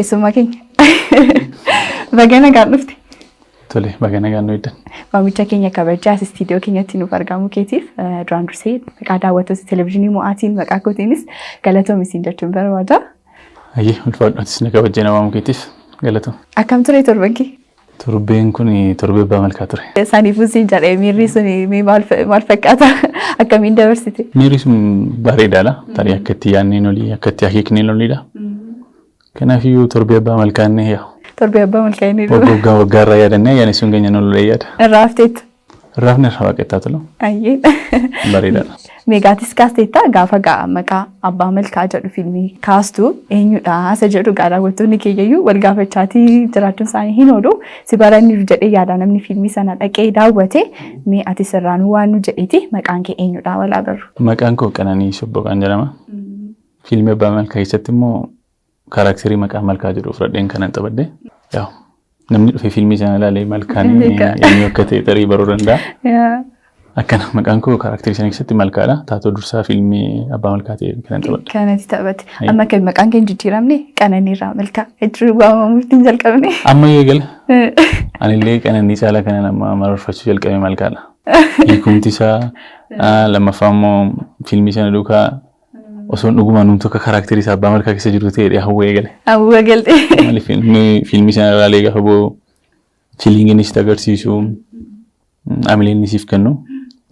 Keessummaa keenya baga nagaan dhufte. Tole, baga nagaan nu eegdan. Waamicha keenya kabajaa as istiidiyoo keenyatti nuuf argamuu keetiif duraan dursee maqaa daawwattoota televezyiinii mo'aatiin maqaa kootiinis galatoomi siin jechuun barbaada. Ayyee, ulfaadhu, atis na kabajjee na waamuu keetiif galatoom. Akkam ture torban kee? Torbeen kun torbee abbaa malkaa ture. Saniifuu siin jedhee, miirri sun mee maal fakkaata? Akkamiin dabarsite? Miirri sun bareedaadha. Tarii akka itti yaadneen olii, akka itti akeekneen oliidha. Kanaafiyyuu torbee abbaa malkaa inni yaa. Torbee abbaa malkaa inni Waggaa waggaa irraa yaadannee ayyaanni sun keenya nollee yaada. Irraa hafteetta. Irraafni irraa waaqettaa tolu. Ayyee. Bareedaadha. Meegaatis kaasteetta, gaafa ga'a maqaa abbaa malkaa jedhu fiilmii kaastu eenyudha isa jedhu gaa daawwattoonni keenyayyuu wal gaafachaatii jiraachuun isaanii hin oolu. Si baraniiru jedhee yaada namni fiilmii sana dhaqee daawwate. Mee ati sirraan waan nu jedheeti, maqaan kee eenyudha walaa barru? Maqaan koo Qananii Shobboqaan jedhama. Fiilmii abbaa malkaa keessatti immoo kaaraakterii maqaa malkaa jedhu fudhadheen kanan taphadhe. Yaa, namni dhufee fiilmii sana ilaalee malkaan eenyu akka ta'e tarii baruu danda'a. Akkana, maqaan koo kaaraakterii sana keessatti malkaadha. Taatoo dursaa fiilmii abbaa malkaa ta'e kanan taphadhe. Kanatti taphate. Amma kan maqaan kee hin jijjiiramne, Qananiirraa malkaa jechuun waamamuuf hin jalqabne. Amma yoo eegale anillee Qananii caalaa kanan amma mararfachuu jalqabe malkaadha. Hiikumti isaa lammaffaa immoo fiilmii sana duukaa osoo dhugumaan numtu akka kaaraakterii isaa abbaa malkaa keessa jiru ta'e hawwee eegale. Hawwa galte. Maaliif, inni fiilmii sana ilaalee gaafa bu'u feeling inni sitti agarsiisu, amilee inni siif kennu,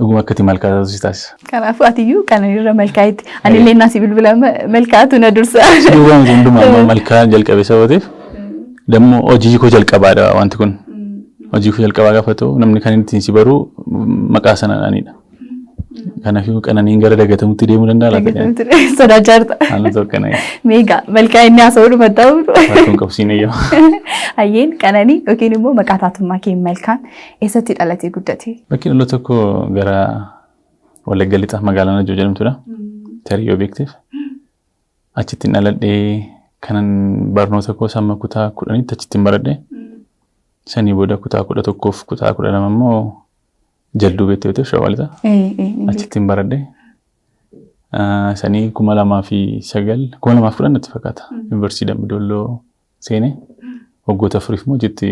dhuguma akkati malkaa taatu si taasisa. Kanaafuu atiyyuu Qananiirra malkaa'itti. Anillee naasii bilbila malkaatu na dursa. Si duwwaa miti, hundumaa amma malkaa jalqabe sababa ta'eef, dammoo hojii koo jalqabaadha wanti kun. Hojii koo jalqabaa gaafa ta'u namni kan ittiin si baru maqaa sanaadhaanidha. Kanaafuu Qananiin gara dagatamutti deemuu danda'a laata? Sodaachaa jirta. Haala tokko kana. Meegaa malkaa inni haasa'uu dhuma ta'u. Rakkoon qabsiin eeyyama. Hayyeen, Qananii yookiin immoo maqaa taatummaa kee malkaan eessatti dhalatee guddate? Bakki dhaloota koo gara Wallagga Lixaa magaalaa Najjoo jedhamtudha. Tarii yoo beekteef. Achittiin dhaladhee, kanan barnoota koo hamma kutaa 10tti achittiin baradhee. Sanii booda kutaa 11f kutaa 12 immoo Jalduu beektee yoo ta'e, Shawaa Lixaa. Achittiin baradhee. Sanii 2009, 2010 natti fakkaata. Yuunivarsiitii Dambi Dolloo seenee waggoota 4f immoo achitti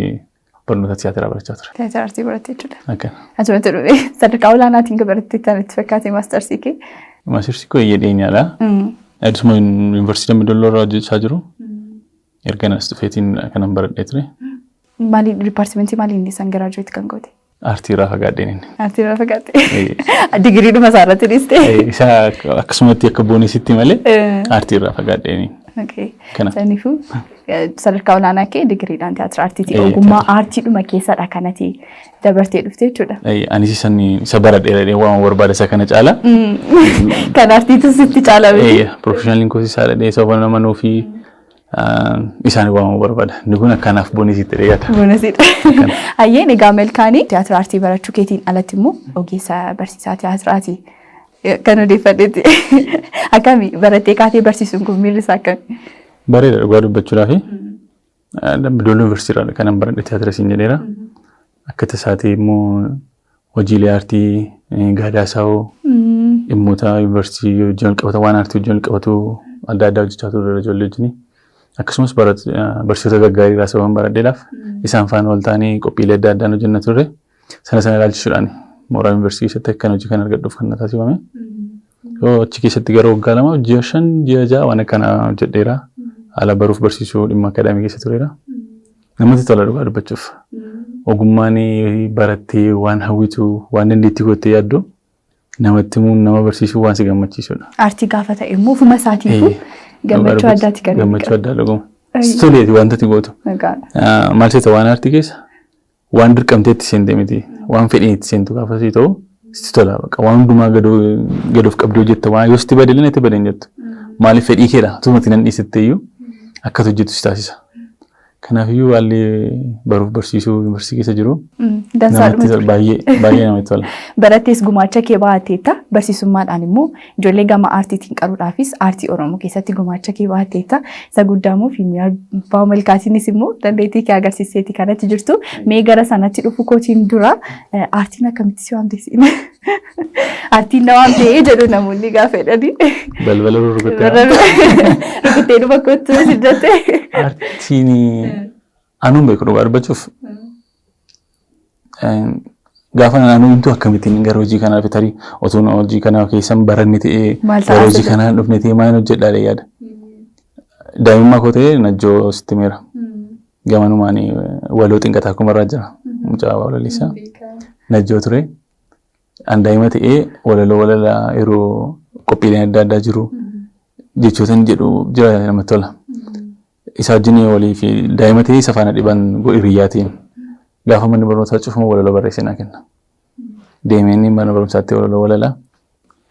barnoota tiyaatiraa barachaa ture. Tiyaatira aartii baratte jechuudha. Akkana. Achumatti dhufe sadarkaa olaanaatiin kan baratte natti fakkaate maastarsii kee. Maastarsii koo eeyyee, dhiyeenyaadha. Addisuma Yuunivarsiitii Dambi Dolloo irraa hojjechaa jiru. Erga as dhufeetiin kanan baradhee ture. Maaliin, dipaartimentii maaliin isaan graduate kan goote? Aartii irraa fagaadheen inni. Aartii irraa fagaatte. Digirii dhuma isaa irratti dhiiste. Isa akkasumatti akka bonusitti malee aartii irraa fagaadheen. Kana. Saniifuu sadarkaa olaanaa kee digiriidhaan tiyaatira aartiiti. Ogummaa aartiidhuma keessadha kanati dabartee dhufte jechuudha. Anis isan isa baradhee waan barbaada isa kana caala. Kan aartiitu sitti caala miti. Professionaliin koos isaa dhadhee sababa nama nuufi isaan waamuu barbaada. Inni kun akkanaaf bonusitti dhiyaata. Bonusiidha. Hayyeen, egaa Malkaanii, tiyaatira aartii barachuu keetiin alatti immoo ogeessa barsiisaa tiyaatiraati. Kan odeeffadhetti. Akkami barattee kaatee barsiisuun kun, miirri isaa akkami? Bareeda, dhugaa dubbachuudhaafi. Dambi Dolloo Yuunivarsiitii irraa kanan baradhe tiyaatira siin jedheera. Akka tasaatee immoo hojiilee aartii gaadaa saawoo dhimmoota yuunivarsiitii wajjin wal qabatan, waan aartii wajjin wal qabatu adda addaa hojjechaa turre ijoollee wajjin. Akkasumas barsiisota gaggaarii irraa sababan baradheedhaaf isaan faana wal ta'anii qophiilee adda addaan hojjenna turre. Sana sana ilaalchisuudhaan mooraa yuunivarsiitii keessatti akkan hojii kan argadhuuf kan na taasifame. Achi keessatti gara waggaa 2, ji'a 5, ji'a 6 waan akkanaa hojjedheera. Haala baruuf barsiisuu dhimma akaadaamii keessa tureera. Namatti tola, dhugaa dubbachuuf. Ogummaan barattee waan hawwitu, waan dandeettii goottee yaaddu namatti himuun, nama barsiisuu waan si gammachiisudha. Aartii gaafa ta'e immoo ofuma isaatiifuu gammachuu addaati kan Gammachuu addaa dhuguma. Toleeti wanta ati gootu. Maal seeta, waan aartii keessa waan dirqamtee itti seente miti, waan fedhiin itti seentu gaafa sii ta'u sitti tola. Bakka waan hundumaa gadoof qabdee hojjetta, waan yoo sitti bade itti bade hin jettu. Maaliif, fedhii keedha, tumati nan dhiisitte iyyuu akkatu hojjettu si taasisa. Kanaafiyyuu haalli baruuf barsiisuu yuunivarsiitii keessa jiru Dansaadhuma namatti tola, baay'ee baay'ee namatti tola. Barattees gumaacha kee baateetta, barsiisummaadhaan immoo ijoollee gama aartiitiin qaruudhaafis aartii Oromoo keessatti gumaacha kee baateetta. Isa guddaa immoo fiilmii abbaa malkaatiinis immoo dandeettii kee agarsiiseeti kanatti jirtu. Mee gara sanatti dhufu kootiin dura aartiin akkamitti si waamte siin? Aartiin na waamtee jedhu namoonni gaafa jedhanii. Balbala rukuttee. Rukuttee dhufa kottu si jette. Aartiin anuun beeku dhugaa dubbachuuf. Gaafa naannoo himtu akkamittiin gara hojii kanaa fi tarii otoo hojii kana keessan baranne ta'ee gara hojii kanaa dhufne ta'ee maal hojjedhaa yaada. Daa'imummaa koo ta'ee Najjoo sitti meera. Gamanumaan waloo xinqataa kumarraa jira. Mucaa walalisaa. Najjoo ture. An daa'ima ta'ee walaloo walalaa yeroo qophiileen adda addaa jiru jechootan jedhu jira namatti tola. Isa wajjin walii fi daa'ima ta'ee isa faana dhiban hiriyyaatiin. Gaafa manni barumsaa cufamu walaloo barreessee naa kenna. Deemeen mana barumsaatti walaloo walalaa.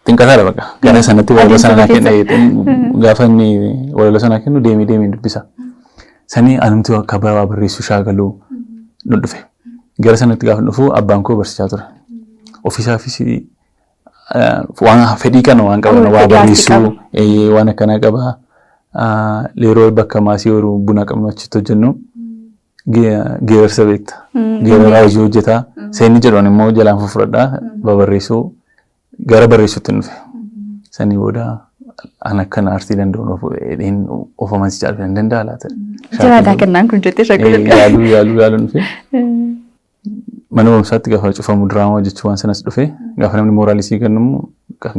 Xinqataadha bakka. Gara sanatti walaloo sana naa kenna. Gaafa inni walaloo sana kennu deemee deemee dubbisa. Sanii anumti akka waa barreessuu shaakaluu nu dhufe. Gara sanatti gaafa dhufu abbaan koo barsiisaa ture. Ofiisaafis waan fedhii kana waan qaban waa barreessuu waan akkanaa qaba. Yeroo bakka maasii yeroo buna qabnu achitti hojjennu geerarsa beekta. Geeraraa hojii hojjetaa. Seenni jedhuun immoo jalaan fufurradhaa babarreessuu gara barreessuutti dhufe. Sanii booda an akkana aartii danda'uun of amansiisaa dhufe hin danda'a laata. Jiraataa kennaan kun jettee shakkii. Yaaluu yaaluu yaaluun dhufe. Mana barumsaatti gaafa cufamu diraamaa hojjechuu waan sanas dhufe gaafa namni mooraalisii kennu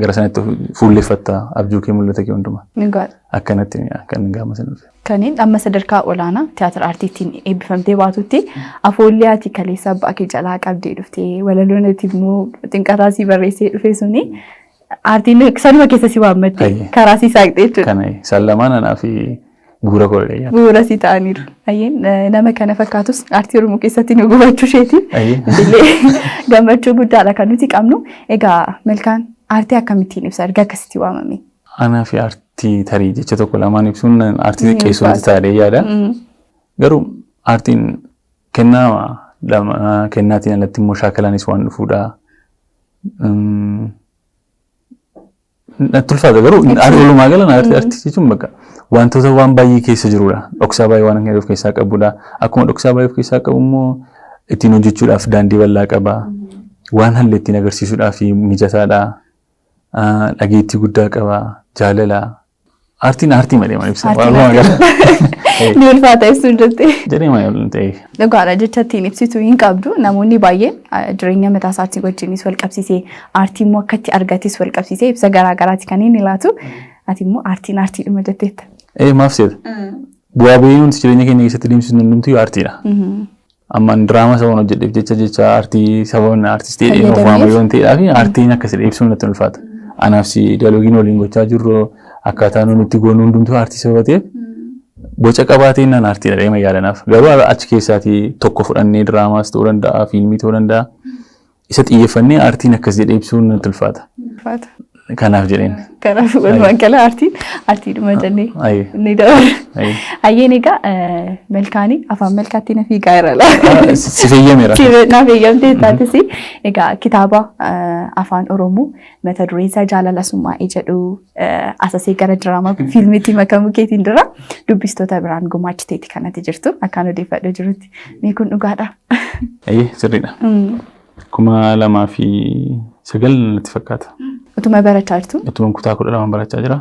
gara sanatti fuulleeffatta abjuu kee mul'ata kee hundumaa. Akkanatti akkan gaama sana dhufe. Kaniin amma sadarkaa olaanaa tiyaatira aartiitiin eebbifamtee baatutti afoollee ati kaleessa abbaa kee jalaa qabdee dhuftee walaloon ati immoo xinqataa si barreessee dhufe suni aartiin sanuma keessa si waammatte karaa si saaqxee jechuudha. Kana isaan lamaan anaa fi bu'uura koo dha. Bu'uura si ta'aniiru. Ayyeen nama kana fakkaatus aartii Oromoo keessatti nu gubachuu isheeti. Illee gammachuu guddaadha kan nuti qabnu. Egaa Malkaan aartii akkamittiin ibsa erga akkasitti waamame? Anaa fi aartii tarii jecha tokko lamaan ibsuun aartii xiqqeessuun taatee yaada. Garuu aartiin kennaa kennaatiin alatti immoo shaakalaanis waan dhufuudha. Natti ulfaata garuu walumaa gala aartii jechuun bakka wantoota waan baay'ee keessa jirudha. Dhoksaa baay'ee waan of keessaa qabudha. Akkuma dhoksaa baay'ee of keessaa qabu immoo ittiin hojjechuudhaaf daandii bal'aa qaba. Waan haalli ittiin agarsiisuudhaaf mijataadha. Dhageettii guddaa qaba. Jaalala. Aartiin aartii malee maal ibsa? Walumaa gala. Ni ulfaata ibsuun jettee. Jedhee maal ta'e. Dhugaadha jecha ittiin ibsitu hin qabdu. Namoonni baay'een jireenya mataa isaatii wajjinis wal qabsiisee aartii immoo akka itti argates wal qabsiisee ibsa garaa garaati kan inni laatu. Ati immoo aartiin aartiidhuma jetteetta. Maaf seeta? Bu'aa bahii nuti jireenya keenya keessatti deemsisnu hundumtuu aartiidha. Ammaan diraamaa sababa hojjedheef jecha jecha aartii sababa aartistii of waamuu yoo ta'eedhaa fi aartiin akkasii ibsuun natti ulfaata. Anaaf si diyaalogiin waliin gochaa jirru akkaataa nuti itti goonu hundumtuu aartii sababa ta'eef boca qabaateen naan aartiidha deema yaadanaaf. Garuu achi keessaatii tokko fudhannee diraamaas ta'uu danda'a, fiilmii ta'uu danda'a. Isa xiyyeeffannee aartiin akkas jedhee ibsuun natti ulfaata. Kanaaf jedheen. Kanaaf walumaa gala aartiin aartiidhuma jennee ni dabala. Ayyeen egaa Malkaanii afaan Malkaatti na fiigaa jira laa. Si fayyamera. Na fayyamtee taates egaa kitaaba afaan Oromoo mata dureen isaa Jaalala Summaa'ee jedhu asasee gara diraamaa fiilmiitti makamuu keetiin dura dubbistoota biraan gumaachiteeti kanatti jirtu akkaan odeeffadhee jirutti. Mee kun dhugaadha? Ayyee sirriidha. 2009 natti fakkaata. Utuma barachaa jirtu? Utuma kutaa 12 barachaa jira.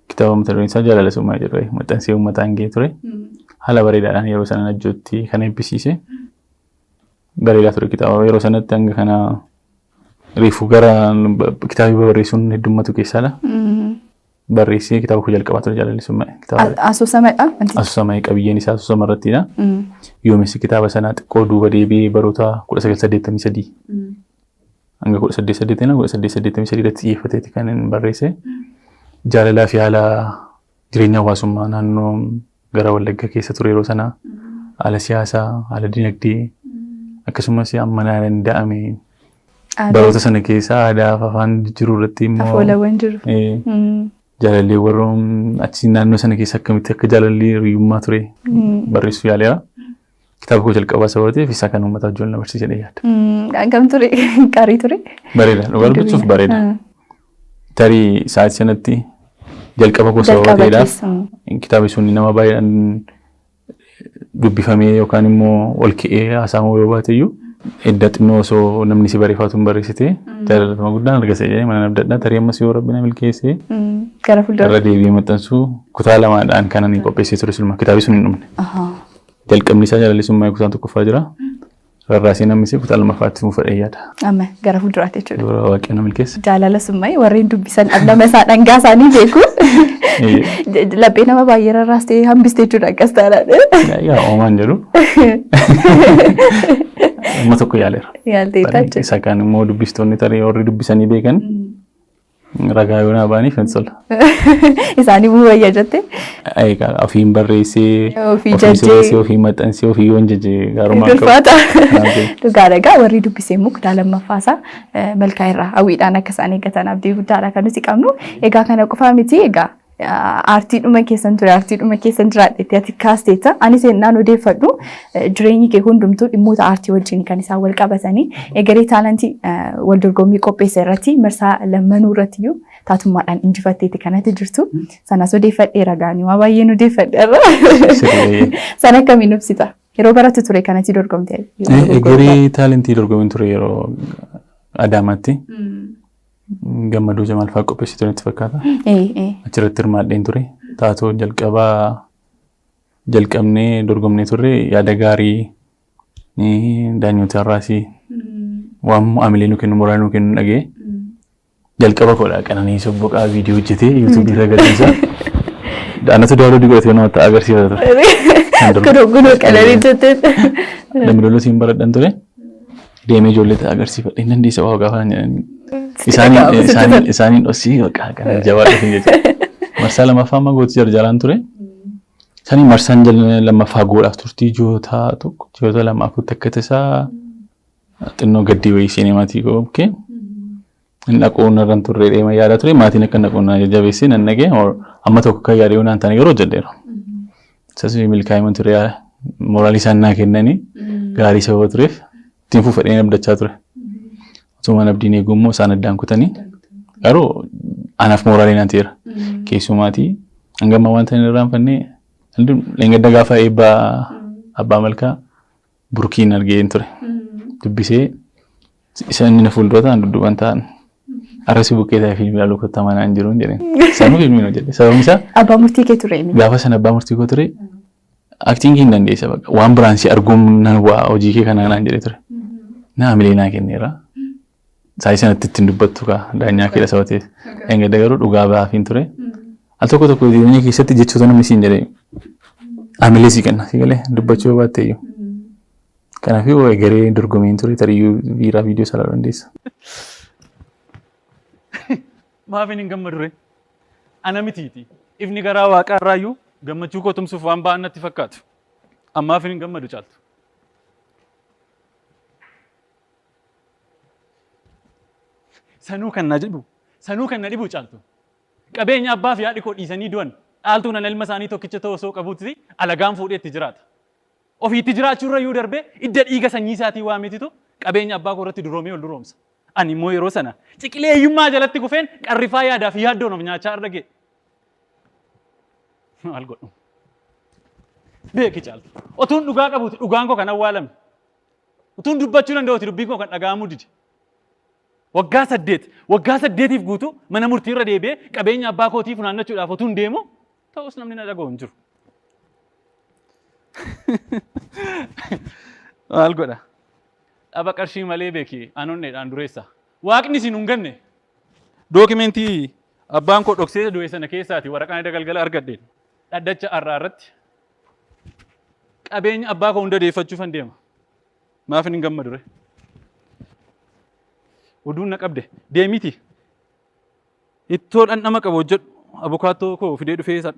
Kitaaba mata dureen isaa Jaalala Summaa'ee jedhu maxxansee uummataan ga'ee ture. Haala bareedaadhaan yeroo sana Najjootti kan eebbisiise. Bareedaa ture kitaaba yeroo sanatti hanga kana reefu gara kitaaba barreessuun heddummatu keessaadha. Barreessee kitaaba koo jalqabaa ture Jaalalli Summaa'ee. Asoosamadha? Asoosama qabiyyeen isaa asoosama irrattidha. Yoomessi kitaaba sanaa xiqqoo duuba deebi'ee baroota 1983 hanga 1883 irratti xiyyeeffateeti kan inni barreesse. Jaalalaa fi haala jireenya hawaasummaa naannoo gara Wallagga keessa ture yeroo sanaa haala siyaasaa, haala dinagdee akkasumas amma naa danda'ame baroota sana keessa aadaa fi afaan jiru irratti immoo afoolawwan jiru. Jaalallee warra achi naannoo sana keessa akkamitti akka jaalalli hiriyummaa ture barreessuu yaaleera. Kitaaba koo jalqabaa sababa ta'eef isaa kan uummata wajjin na barsiisee yaada. Akkam ture? Gaarii ture? Bareeda. Dhugaa dubbachuuf bareeda. Tarii sa'aatii sanatti jalqaba koo sababa ta'eedhaaf kitaabni sun nama baay'eedhaan dubbifamee yookaan immoo ol ka'ee haasa'amuu yoo baate iyyuu Edda xinnoo osoo namni si bareeffatu hin barreessite jaalatama guddaan argase jedhee mana abdadhaa tarii ammas yoo rabbi na milkeesse Gara fuuldura. Irra deebi'ee maxxansuu kutaa lamaadhaan kan ani qopheessee ture sulma kitaabni sun hin dhumne. Jalqabni isaa jaalalli summaa kutaan tokkoffaa jira. Rarraasee namni kutaa lammaffaatti fuuf fedhee yaada. Amma gara fuulduraatti jechuudha. Dura waaqayyo na milkeesse. Jaalala summaa warreen dubbisan dhandhama isaa dhangaa isaanii beeku. Laphee nama baay'ee rarraastee hambistee jechuudha akkas taanaan. Yaa oomaan jedhu. Amma tokko yaaleera. Yaaltee jechuudha. Isa kaan immoo dubbistoonni tarii warri dubbisanii beekan ragaa yoo naa ba'aniif natti tola. Isaanii bu'uu wayya jette. Egaa ofiin barreessee, Ofii ofiin jajjee. sirreessee, ofiin maxxansee, ofii yoon jajje gaarummaa qabu. Ulfaata. Kanaaf Dhugaadha egaa warri dubbisee immoo kutaa lammaffaasaa malkaa irraa hawwiidhaan akka isaan eeggatan abdii guddaadha kan nuti qabnu. Egaa kana qofaa miti egaa aartiidhuma keessan ture aartiidhuma keessan jiraadhetti ati kaasteetta. Anis ennaan odeeffadhu jireenyi kee hundumtuu dhimmoota aartii wajjin kan isaan wal qabatanii egeree taalantii wal dorgommii qopheesse irratti marsaa lammanuu irratti iyyuu taatummaadhaan injifatteeti kanatti jirtu. Sanas odeeffadheera gaanii waa baay'een odeeffadheera. Sirrii. Sana akkamiin ibsita? Yeroo barattu ture kanatti dorgomte. Egeree taalentii dorgomiin ture yeroo Adaamaatti. Gammaduu Jamaal fa'aa qopheessitu natti fakkaata. Achirratti hirmaadheen ture. Taatoo jalqabaa jalqabnee dorgomnee turre yaada gaarii daanyoota irraas waan amilee nu kennu moraa nu kennu dhagee jalqaba koodha Qananii Sobboqaa viidiyoo hojjetee yuutuubii irra gadhiisa. Anatu daawwadii godhatee namatti agarsiisa ture. Kunoo kunoo Qananii jettee. Dambidolloo siin baradhan ture. Deemee ijoollee agarsiifadhe hin dandeessa waa gaafa jedhanii. Isaaniin isaaniin isaaniin dhossii bakka kana jabaa dhufe jechuudha. Marsaa lammaffaa amma gootii jarjaraan ture. Sanii marsaan lammaffaa goodhaaf turtii ji'oota tokko ji'oota lama afuritti akka tasaa xinnoo gaddii wayii seenee maatii koo bukkee. Hin dhaquu narra hin turre deema yaada ture maatiin akka hin dhaquu na jajjabeessee nan dhaqee amma tokko kan yaade yoo naan taane garuu hojjedheera. Isas milkaa'ima ture mooraalii isaan naa kennanii gaarii sababa tureef ittiin fufadheen abdachaa ture. Osuma abdiin eeguu immoo isaan addaan kutanii garuu anaaf mooraalii naan ta'eera. Keessumaatii hanga ammaa wanta hin irraanfanne leengadda gaafa eebbaa abbaa malkaa burkiin argeen ture. Dubbisee isa inni na fuuldura ta'an dudduuban ta'an arrasi bukkee ta'e fiilmii ilaaluu kottaa manaa hin jiru hin jedheen. Sanuu fiilmii hojjedhe. Sababni isaa Abbaa murtii kee ture inni. Gaafa sana abbaa murtii koo ture aktiingii hin dandeessa bakka waan biraan si arguun nan waa hojii kee kanaa naan jedhee ture. Na hamilee naa kenneera. Saayii sanatti ittiin dubbattu kaa daanyaa keedha saba ta'eef. Engadda garuu dhugaa ba'aafiin ture. Al tokko tokko jireenya keessatti jechoota namni siin jedhee hamilee sii kenna si galee dubbachuu yoo baatte iyyuu. Kanaafuu egeree dorgomiin ture tariyyuu biiraa viidiyoo isaa ilaaluu dandeessa. Maafin hin gammadu ree? Ana mitiitii. Ifni garaa waaqaa irraayyuu gammachuu koo tumsuuf waan ba'an natti fakkaatu. Ammaafin hin gammadu caaltu. Sanuu kan na dhibu, sanuu kan na dhibu caaltu. Qabeenya abbaa fi haadhi koo dhiisanii du'an dhaaltuun ana ilma isaanii tokkicha ta'uu osoo qabuutti alagaan fuudhee itti jiraata. Ofii itti jiraachuu irra iyyuu darbee idda dhiiga sanyii isaatii waameetitu qabeenya abbaa koo irratti duroomee ol duroomsa. Ani immoo yeroo sana ciqilee hiyyummaa jalatti kufeen qarrifaa yaadaa fi yaaddoon of nyaachaa har'a ga'e. Maal godhu? Beeki caaltu. Otuun dhugaa qabuuti dhugaan koo kan awwaalame. Utuun dubbachuu danda'uuti dubbiin koo kan dhaga'amuu dide. Waggaa saddeet, waggaa saddeetiif guutuu mana murtii irra deebi'ee qabeenya abbaa kootii funaannachuudhaaf otuun deemu ta'us namni na dhaga'u hin jiru. Maal godha? Dhaba qarshii malee beeki an onneedhaan dureessa. Waaqni isin hin ganne. Dookimentii abbaan koo dhoksee du'e sana keessaati waraqaan edda galgala argadheen. Dhaddacha har'aa irratti qabeenya abbaa koo hunda deeffachuufan deema. Maafin hin gammadu ree? Oduun na qabde. Deemiti. Ittoo dhandhama qabu hojjedhu. Abukaattoo koo fidee dhufee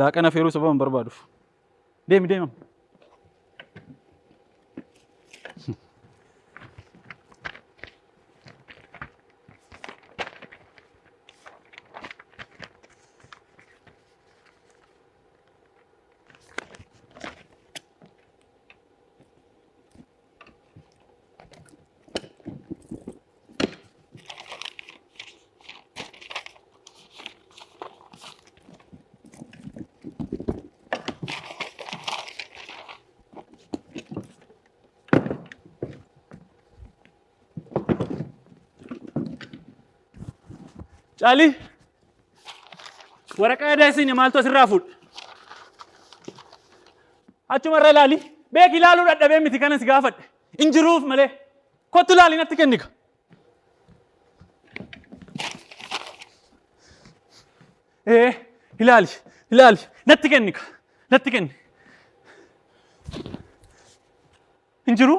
laaqana feeruu sababa hin barbaaduuf. Deemi deemam. Caalii! Waraqaa edaa isin maaltu asirraa fuudhe? Achumarra ilaali. Beeki, ilaaluu dadhabee miti kanas gaafadhe. Hin jiruuf malee. Kottu ilaali, natti kennika. Ee, ilaali, ilaali, natti kennika. Natti kenni. Hin jiru.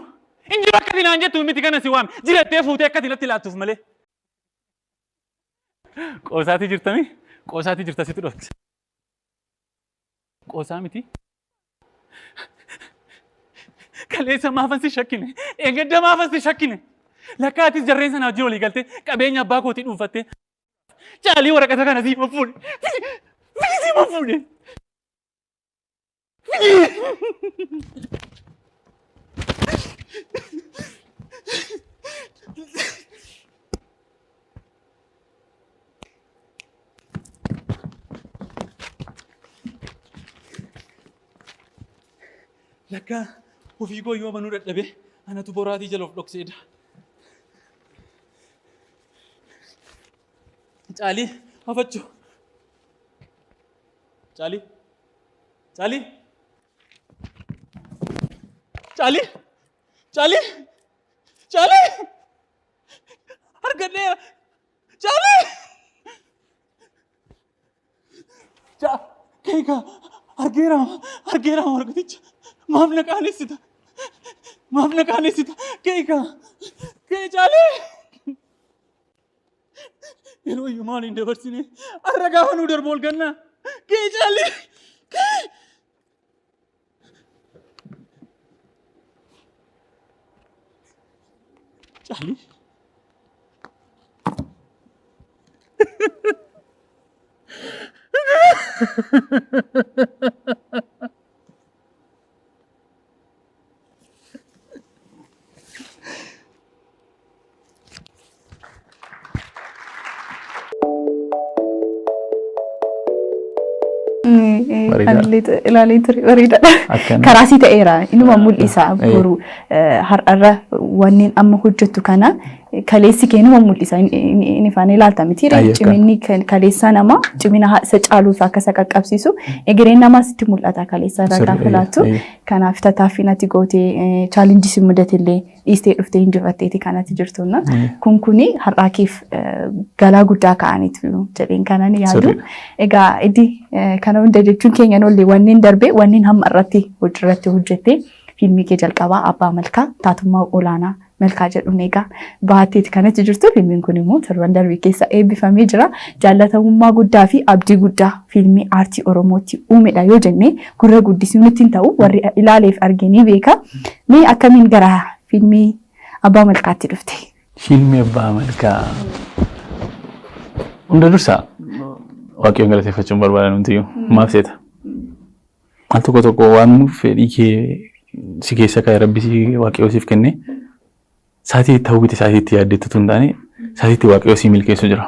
Hin jiru akkati naan jettu miti kana si waame. Jirattee fuutee akkati natti laattuuf malee. Qoosaatii jirtami? Qoosaatii jirta, situ dhofti. Qoosaa miti. Kaleessa maafan si shakkine? Eeggadda maafan si shakkine? Lakkaatis jarreen sana wajjin walii galtee qabeenya abbaa kootii dhuunfattee. Caalii, waraqata kana siima fuudhe. Siima fuudhe. Lakkaa ofii koo yoo amanuu dadhabee anatu boraatii jala of dhokseedha. Caalii, hafachuu. Caalii. Caalii. Caalii. Caalii. Caalii. Argadheera. Caalii. Keeka argeera, argeera waraqaticha. Maaf na qaanessita? Maaf na qaanessita? Keeka. Kee, Caalii. Yeroo iyyuu maaliin dabarsine? Har'a gaafa nuu darbu ol gannaa. Kee, Caalii. Kee. Caalii. Bareedaadha. Anillee ilaalee ture, bareedaadha. Akkana. Karaa sii ta'eera, inuma mul'isa. Boru har'arra wanneen amma hojjettu kana kaleessi kee inuma mul'isa, inni ifaan ilaalta miti. Ayyee, akkana. Ciminni kaleessaa nama cimina isa caaluuf akka isa qaqqabsiisu egereen namaas itti mul'ata kaleessa irraa gaafa laattu. Kanaaf tattaaffiin ati gootee, challenge si mudate illee dhiistee dhuftee injifatteeti kanatti jirtuna. Kuni har'aa keef galaa guddaa ka'aniitu jedheen kanan yaadu. Egaa iddi kana hunda jechuun keenya ollee wanneen darbe, wanneen hamma irratti hojiirratti hojjettee, fiilmii kee jalqabaa Abbaa Malkaa taatummaa olaanaa Malkaa jedhuun egaa baatteeti kanatti jirtu. Fiilmiin kun immoo torban darbe keessa eebbifamee jira. Jaallatamummaa guddaa fi abdii guddaa fiilmii aartii Oromootti uumedha yoo jenne gurra guddisuu nutti hin ta'u, warri ilaaleef argee ni beeka. Mee akkamiin gara fiilmii Abbaa Malkaatti dhufte? Fiilmii Abbaa Malkaa hunda dursa Waaqayyoon galateeffachuun barbaada nuti maaf seeta. Al tokko tokko waan fedhii kee si keessa kaa'e Rabbi si Waaqayyoo siif kenne saatii itti hawwite, saatii itti yaaddeettu tun taane, saatii itti Waaqayyoo si milkeessu jira.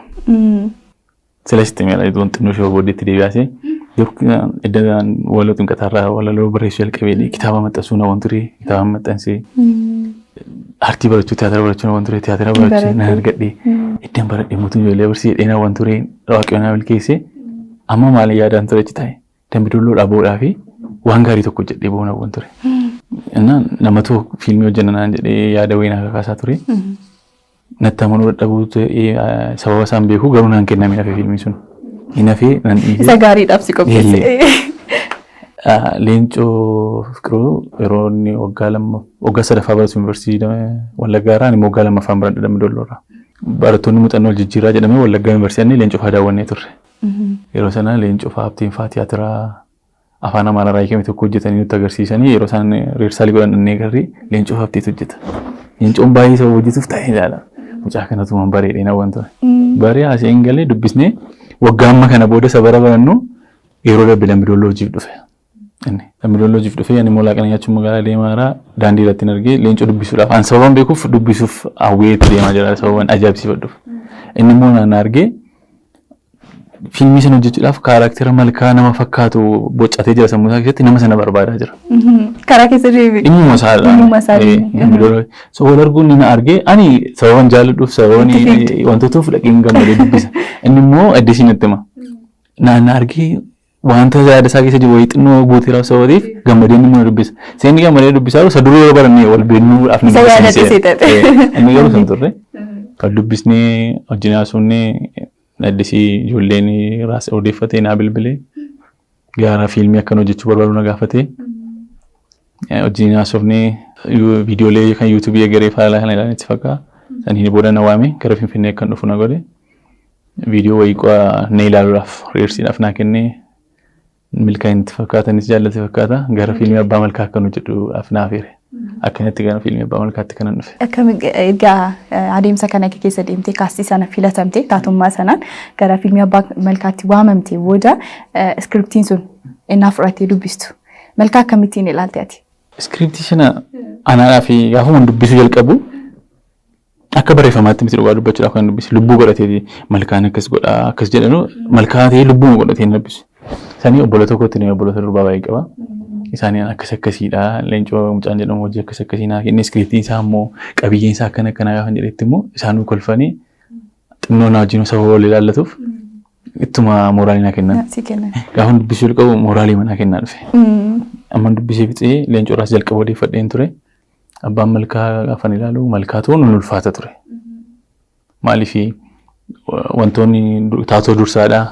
Sila sitti meela iddoo xinnoo ishee booddeetti deebi'aasee edda walaloo xinqataarraa walaloo barreessuu jalqabee kitaaba maxxansuu na waan ture, kitaaba maxxansee, aartii barachuu, tiyaatira barachuu na waan ture, tiyaatira barachuu nan argadhe, iddaan baradhe mootuu ijoollee barsiisee na waan ture, Waaqayyo na milkeessee. Amma maal yaadaan ture achi taa'e? Dambidolloo boodhaa fi waan gaarii tokko hojjedhee boona waan ture. Innaan namatu fiilmii hojjenna naan jedhee yaada wayii naa kakaasaa ture. Natti amanuu dadhabuu ta'ee sababa isaan beeku garuu naan kenname, hafe fiilmii sun. Hin hafee, nan dhiise. Isa gaariidhaaf si qopheesse. Leencoo Fiqiruu yeroo inni waggaa 2, waggaa sadaffaa baratu yuunivarsiitii Wallaggaa irraa, ani immoo waggaa lammaffaan baradha Dambidolloo irraa. Barattoonni muuxannoo wal jijjiiraa jedhamee Wallaggaa yuunivarsiitii Leencoo fa'aa daawwannee turre. Yeroo sana Leencoo fa'aa, Habteen fa'aa tiyaatira afaan Amaaraa irraa hiikame tokko hojjetanii nutti agarsiisanii, yeroo isaan rehearsal godhan dhannee garri Leencoo fa'aa, Habteetu hojjeta. Leencoon baay'ee isa hojjetuuf taa'ee ilaala. Mucaa kanatu waan bareedee na waan ture. Baree haasa'een galee dubbisnee, waggaa amma kana booda isa bara barannu yeroo darbe Dambidolloo hojiif dhufe. Inni Dambidolloo hojiif dhufee, ani immoo laaqana nyaachuun magaalaa deemaa jira. Daandii irratti hin argee, Leencoo dubbisuudhaaf. An sababan beekuuf dubbisuuf hawwee itti deemaa jira, sababan ajaa'ibsiifadhuuf. Inni immoo na argee Fiilmii sana hojjechuudhaaf character Malkaa nama fakkaatu bocatee jira sammuu isaa keessatti, nama sana barbaadaa jira. Karaa keessa deebi'e. Dhimmuma isaadha. Dhimmuma isaa deebi'e. So wal arguun ni na argee, ani sababan jaalladhuuf, sababan Itti fiigde. Wantoota dhaqeen gammadee dubbisa. Inni immoo addisii natti hima. Na argee wanta yaada isaa keessa jiru wayii xinnoo guuteeraaf sababeef gammadee inni immoo na dubbisa. Seenni gammadee dubbisaa jiru isa dura yeroo barannee wal beeknuudhaaf ni Isa dubbisa. yaadate seexate. Inni garuu san turre. Kan dubbisnee wajjin haasofnee, addisii ijoolleen raas odeeffatee naa bilbilee, gara fiilmii akkan hojjechuu barbaadu na gaafatee, wajjin haasofnee, viidiyoolee kan yuutuubii egeree faala kana ilaalanitti fakkaata. Saniin booda na waame, gara Finfinnee akkan dhufu na godhe. Viidiyoo wayii na ilaaluudhaaf rehearsiidhaaf naa kennee, milkaa'inti fakkaatanis jaallate fakkaata, gara fiilmii Abbaa Malkaa akkan hojjedhuudhaaf naa affeere. Akkanatti gara fiilmii Abbaa Malkaatti kanan dhufe. Akkam ergaa adeemsa kana keessa deemtee castii sana filatamte, taatummaa sanaan gara fiilmii Abbaa Malkaatti waamamte booda, scriptiin sun innaa fudhattee dubbistu Malkaa akkamittiin ilaalte ati? Scriptii sana anaadhaa fi gaafuma dubbisuu jalqabu akka barreeffamaatti miti, dhugaa dubbachuudhaaf kan dubbisu lubbuu godhateeti. Malkaan akkas godhaa akkas jedhanu, Malkaa ta'ee lubbuma godhatee hin dubbisu. Sanii obboloota kootti, ni obboloota durbaa baay'ee qaba. Isaanii akkas akkasiidha. Leencoo mucaan jedhamu hojii akkas akkasii naa kenne, scriptiin isaa immoo qabiyyeen isaa akkana akkanaa gaafa jedhetti immoo isaanuu kolfanii, xinnoo naa wajjin sababa wal ilaallatuuf ittuma mooraalii naa kennan. Si kennan. Gaafa dubbisuu jalqabu mooraalii manaa kennaa dhufe. Amma dubbisee fixee leencoo irraas jalqaba odeeffadheen ture. Abbaan Malkaa gaafan ilaalu Malkaa ta'uun nun ulfaata ture. Maaliif wantoonni taatoo dursaadha.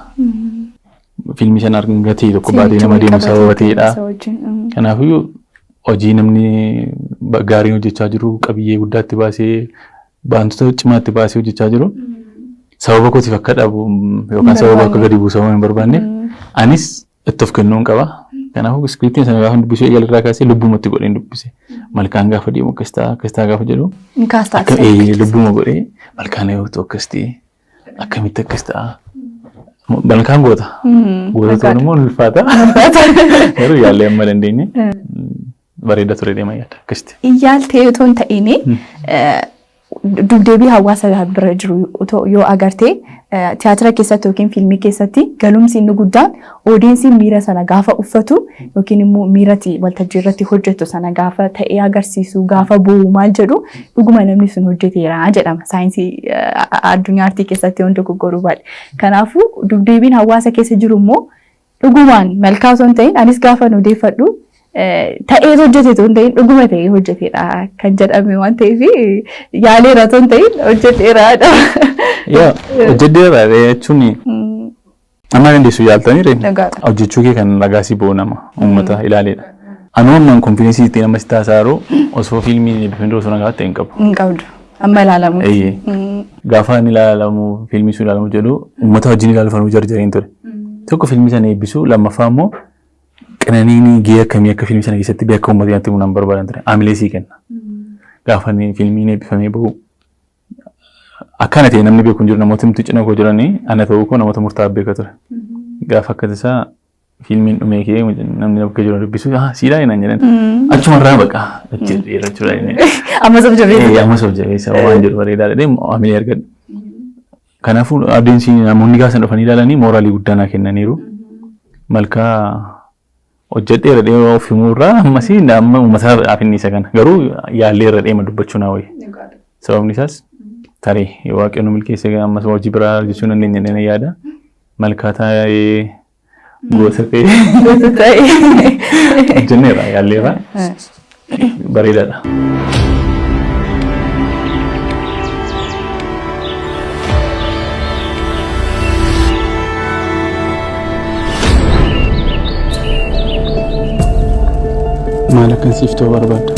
Fiilmii sana gatii tokko baatee nama deemu sababa ta'edha. Kanaafiyyuu hojii namni gaariin hojjechaa jiru, qabiyyee guddaatti baasee, wantoota cimaatti baasee hojjechaa jiru, sababa kootiif akka dhabu yookaan sababa akka gadi buusu hin barbaanneef anis itti of kennuun qaba. Kanaafuu scriptiin sana gaafa dubbisuu eegalarraa kaasee lubbumatti godheen dubbise. Malkaan gaafa deemu akkas ta'a, akkas ta'a gaafa jedhu Kaastaa. Akka lubbuma godhee, Malkaan yoo ta'u akkas ta'e, akkamitti akkas ta'a. Malkaan goota. Goota ta'uun immoo ulfaata. Garuu yaallee amma dandeenye bareeda ture deema yaada akkasitti. Iyyaaltee otoo hin ta'in, dubdeebii hawaasa bira jiru otoo yoo agartee, tiyaatira keessatti yookiin fiilmii keessatti galumsi inni guddaan audienceiin miira sana gaafa uffatu yookiin immoo miirati waltajjii irratti hojjetu sana gaafa ta'ee agarsiisu, gaafa bu'u maal jedhu, dhuguma namni sun hojjeteera jedhama saayinsii addunyaa aartii keessatti yoo dogoggoruu baadhe. Kanaafuu dubdeebiin hawaasa keessa jiru immoo dhugumaan Malkaa osoo hin ta'in, anis gaafa nu odeeffadhu ta'ee hojjete osoo hin ta'in, dhuguma ta'ee hojjeteedha kan jedhame waan ta'eef, yaaleera osoo hin ta'in hojjeteera. Yaa, hojjedheera jechuun amma dandeessu yaaltanii ree Dhugaadha. Hojjechuu kee kan ragaa si ba'u nama uummata ilaaleedha. Anuu ammaan confidence ittiin amma si taasisaa jiru osoo fiilmii eebbifamee dura osoo nagaa ta'e hin qabu. Hin qabdu. Amma ilaalamu. Eeyyee. Gaafa inni ilaalamu, fiilmii sun ilaalamu jedhu, uummata wajjin ilaaluuf anuu jarjareen ture. Tokko fiilmii sana eebbisu, lammaffaa immoo qananiin gahee akkamii akka fiilmii sana keessatti beeka uummata natti himu nan barbaadan ture. Amilee sii kenna. Gaafa inni fiilmiin eebbifamee bahu akkana ta'e namni beeku hin jiru, namoota himtu cina koo jiranii ana ta'uu koo namoota murtaa'aa beeka ture. Gaafa akka tasaa fiilmiin dhumee kee namni bakka jiru dubbisu, "Ah, siidhaa?" naan jedhan. Achumarraa baqa jedheera jechuudha. Amma sab jabeessa. Amma sab jabeessa waan jedhu bareedaa jedhee amilee argadhe. Kanaafuu adeemsi namoonni gaafa sana dhufanii ilaalanii mooraalii guddaa naa kennaniiru. Malkaa hojjedheera dhee of himuurraa ammasii amma uummataaf inni isa kana. Garuu yaalleerra deema dubbachuu naa wayya. Sababni isaas tarii yoo Waaqayyo nu milkeesse ammas hojii biraa hojjechuu dandeenya jedhee yaada. Malkaa taa'ee goota ta'ee Goota ta'ee. Hojjenneerra, yaalleerra, bareedaadha. Maal akkan siif ta'uu barbaadda?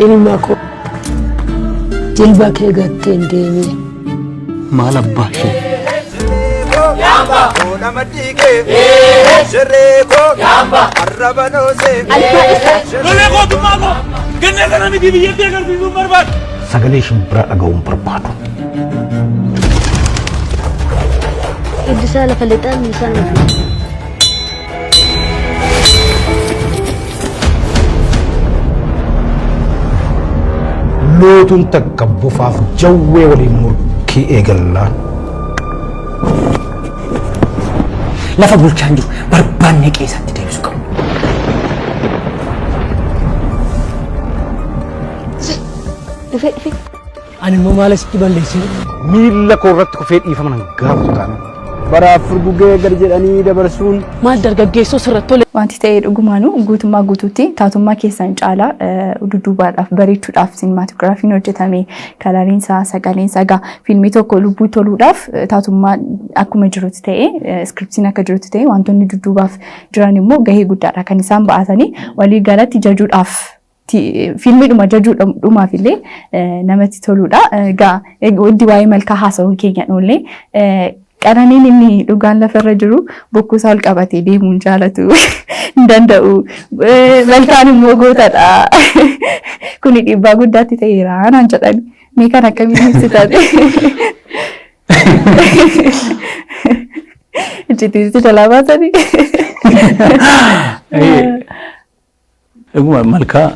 Ilma koo, jilba kee gattee hin deemin. Maal abbaa ishee? Lolee gootummaa koo ganna kana miti biyyatti agarsiisuun barbaadu. Sagalee shimbiraa dhaga'uun barbaadu. Iddisaa lafa lixaan isaan lafa. Lootuun takka bofaaf jawwee waliin murkii eegallaan. Lafa bulchaan jiru barbaannee qe'eessaatti deebisuu qabna. Dhufee dhufee. Ani immoo maal asitti balleessine? Miilla koo irratti kufee dhiifama nan gaafatu taanaan. Baraaf furgugee gad jedhanii dabarsuun. Maal dargaggeessoo sirratti tole. Wanti ta'e dhugumaanuu guutummaa guutuutti taatummaa keessan caalaa dudduubaadhaaf bareechuudhaaf siinimaatoogiraafiin hojjetame, kalariinsaa, sagaleensaa, egaa fiilmii tokko lubbuu toluudhaaf taatummaa akkuma jirutti ta'e, iskiriptiin akka jirutti ta'e, wantoonni dudduubaaf jiran immoo gahee guddaadha kan isaan ba'atanii. Walii galatti jajuudhaaf, fiilmiidhuma jajuudhumaaf illee namatti toluudha. Egaa wanti waa'ee Malkaa haasa'uun keenya dhoollee, Qananiin inni dhugaan lafarra jiru bokkuu isaa ol qabatee deemuu hin jaalatu, hin danda'u. Malkaan immoo gootadha. Kuni dhiibbaa guddaatti ta'eera naan jedhani. Mee kan akkamiin ibsitan? Icciitiitti jalaa baasanii. Dhuguma Malkaa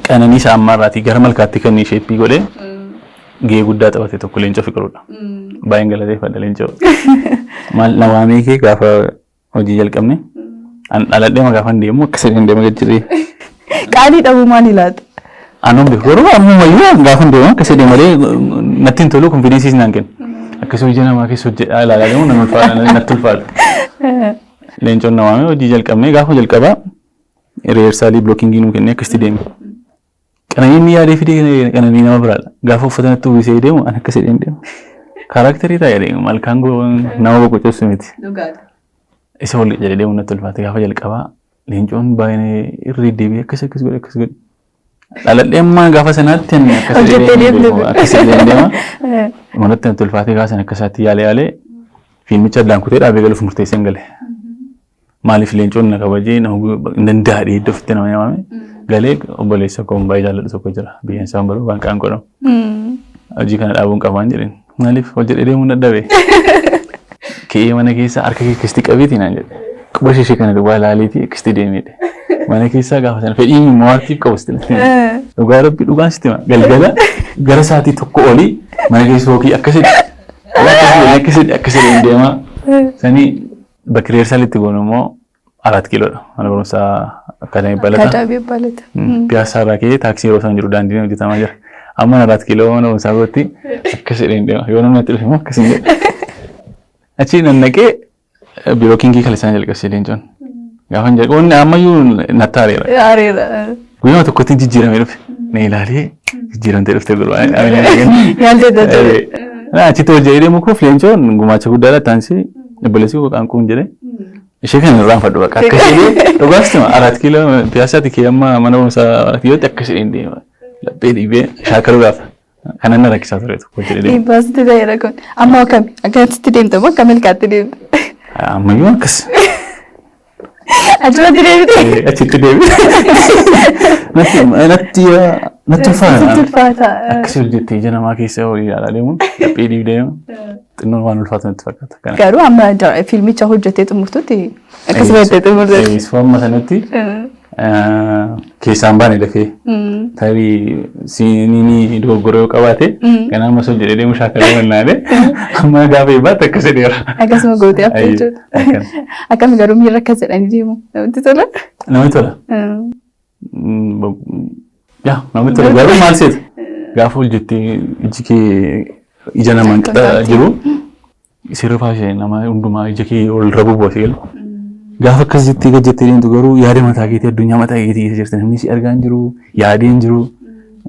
Qananii isaa ammaarraatii gara Malkaatti kan isheeppii godhee gahee guddaa taphate tokko Leencoo Fiqiruudha. Baay'een galateeffadha Leencoo. Maal na waamee kee gaafa hojii jalqabne an dhaladhee gaafa hin deemu akka sadeen deema gajjiree. Qaanii dhabuu maal ilaata? Anuun beeku garuu ammumayyuu gaafa hin deemu akka sadee malee natti hin tolu, konfidensiis naan kennu. Akkasuma ija namaa keessa hojjedhaa ilaalaa deemu nan ulfaata, natti ulfaata. Leencoon na waamee hojii jalqabne. Gaafa jalqabaa rehearsaalii bilookingii nuu kennee akkasitti deeme. Qananii inni yaadee fidee qananii nama biraadha. Gaafa uffata natti uwwisee deemu an akka sedheen deema. Kaaraakterii taa'ee deemu Malkaan nama boqochessu miti. Isa ol jedhee deemu natti ulfaate gaafa jalqabaa. Leencoon baay'ee irra deddeebi'ee akkas akkas godhe akkas godhe. Dhaladhee ammaa gaafa sanaatti ani akkas Hojjettee jedhee deemte. deemu, akkas jedhee deema. Manatti natti ulfaate gaafa sana akka isaatti yaalee yaalee fiilmicha addaan kutee dhaabee galuuf murteesseen gale. Maaliif Leencoon na kabajee nama hin danda'adhee iddoo ofitti nama yaamame galee. Obboleessa koo baay'ee jaalladhu tokko jira, biyyeen isaan baruu waan qaan godhamu. Hojii kana dhaabuun qabaan jedheen. Maaliif hojjedhee deemuun dadhabe? Ka'ee mana keessa harka kee akkasitti qabeeti naan jedhe. Quba ishee kana duwwaa ilaaleeti akkasitti deemedha. Mana keessaa gaafa sana fedhii immoo aartiif qabu sitti. Dhugaa Rabbi, dhugaan sitti hima. Galgala gara sa'aatii 1 olii mana keessa hookii akkasitti akkasitti akkasitti akkasitti deemaa. Sanii bakki rehearsaalitti goonu immoo Araat Kiiloodha. Mana barumsaa Akkaadaamii Balataa. Akkaadaamii Balata. Piyaasaa irraa ka'ee taaksii yeroo isaan jiru daandiin hojjetamaa jira. Amma Araat Kiiloo mana barumsaa kootti akkas jedheen deema. Yoo namni natti dhufe immoo akkas hin jedhe. Achi nannaqee biiroo kingii kan isaan jalqabsiise Leencoon. Gaafa hin jalqabu inni ammayyuu natti aareera. Aareera. Guyyaa tokkotti jijjiiramee dhufe. Na ilaalee, "Jijjiiramtee dhufte gurbaa." Yaaltee jajjabe. Achitti hojii deemu koof Leencoon gumaacha guddaadha. Taansii obboleessi koo qaanquun jedhee. Ishee kana irraanfadhu bakka akka ishee dhugaas tima Araat Kiiloo Piyaasaati kee amma mana barumsaa Araat Kiilootti akka isheen deema. Laphee dhiibee shaakaluudhaaf kanan na rakkisaa ture tokko jedhee deema. Dhiibbaa sitti ta'eera kun. Amma akkami? Akkasitti deemta moo akka Milkaatti deemta? Ammayyuu akkas. Achumatti deebite. Achitti deebi. Natti natti natti ulfaata. Sitti ulfaata. Akkasii hojjettee ija namaa keessa horii ilaalaa deemuun, laphee dhiibdee deemuun xinnoon waan ulfaatu natti fakkaata. Kana. Garuu amma fiilmicha hojjettee xumurtutti akkasuma jettee xumurte. Eeyyisuu amma sanatti keessaan baane dafee tarii siiniin dogoggora yoo qabaate kan amma sun jedhee deemu shaakaluu mannaalee amma gaafa eebbaatti akkas jedheera. Akkasuma gootee haftee Ayyee, jechuudha. akkana. Akkami garuu miirra akkas jedhanii deemu? Namatti tola? Namatti tola. Yaa, namatti tola garuu maal seeta? Gaafa hojjettee iji kee ija namaan qixa jiru sirfaa ishee nama hundumaa ija kee ol rabuu boosee galu. Gaafa akkas jettee gad jettee deemtu garuu yaada mataa keetii, addunyaa mataa keetii keessa jirti, namni si argaa hin jiru, yaadee hin jiru.